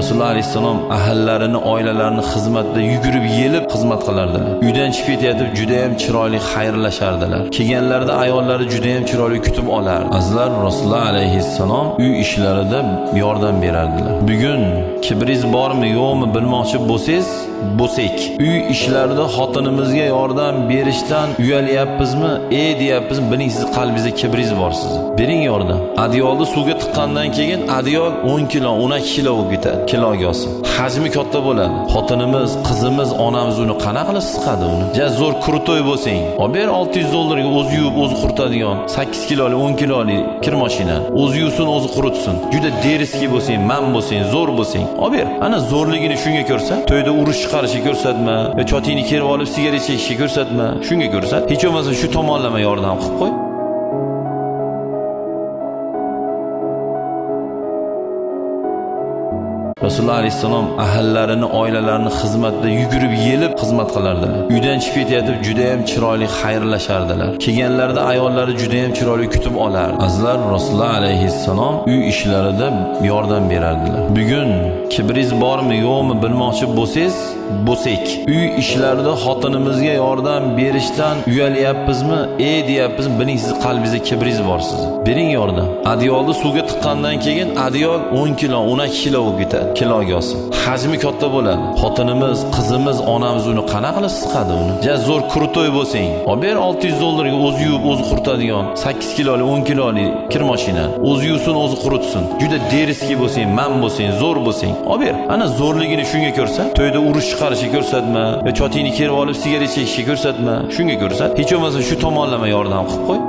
Rasululloh alayhissalom ahllarini, oilalarini xizmatda yugurib yelib xizmat qilardilar. Uydan chiqib ketayotib juda ham chiroyli xayrlashardilar. Kelganlarida ayollari juda ham chiroyli kutib olardi. Azizlar, Rasululloh alayhissalom uy ishlarida yordam berardilar. Bugun kibringiz bormi, yo'qmi bilmoqchi bo'lsangiz, bo'lsak. Uy ishlarida xotinimizga yordam berishdan uyalyapmizmi? Deyapmizmi? Biling, siz qalbingizda kibringiz bor sizni. Bering yordam. Adyolni suvga tiqqandan keyin adyol 10 kilo, 12 kilo bo'lib ketadi. Kilogosi. Hajmi katta bo'ladi. Xotinimiz, qizimiz, onamiz uni qanaqa qilib siqadi uni? Ja zo'r крутой bo'lsang, olib ber 600 dollarga o'zi yuvib, o'zi quritadigan 8 kiloli, 10 kiloli kir mashina. O'zi yuvsin, o'zi quritsin. Juda дерзкий bo'lsang, man bo'lsang, zo'r bo'lsang, olib ber. Ana zo'rligini shunga ko'rsat. To'yda urush chiqarishga ko'rsatma, yo chotingni kerib olib sigaret chekishga ko'rsatma. Shunga ko'rsat. Hech bo'lmasa shu tomonlama yordam qilib qo'y. Rasululloh alayhissalom ahllarini, oilalarini xizmatda yugurib yelib xizmat qilardilar. Uydan chiqib ketayotib juda ham chiroyli xayrlashardilar. Kelganlarida ayollari juda ham chiroyli kutib olardi. Azizlar, Rasululloh alayhissalom uy ishlarida yordam berardilar. Bugun kibringiz bormi, yo'qmi bilmoqchi bo'lsangiz, bo'lsak. Uy ishlarida xotinimizga yordam berishdan uyalyapmizmi? Deyapmizmi? Biling, siz qalbingizda kibringiz bor sizni. Bering yordam. Adyolni suvga tiqqandan keyin adyol 10 kilo, 12 kilo bo'lib ketadi. Kilogosi. Hajmi katta bo'ladi. Xotinimiz, qizimiz, onamiz uni qanaqa qilib siqadi uni? Ja zo'r крутой bo'lsang, olib ber 600 dollarga o'zi yuvib, o'zi quritadigan 8 kiloli, 10 kiloli kir mashina. O'zi yuvsin, o'zi quritsin. Juda дерзкий bo'lsang, man bo'lsang, zo'r bo'lsang, olib ber. Ana zo'rligini shunga ko'rsat. To'yda urush chiqarishga ko'rsatma, yo chotingni kerib olib sigaret chekishga ko'rsatma. Shunga ko'rsat. Hech bo'lmasa shu tomonlama yordam qilib qo'y.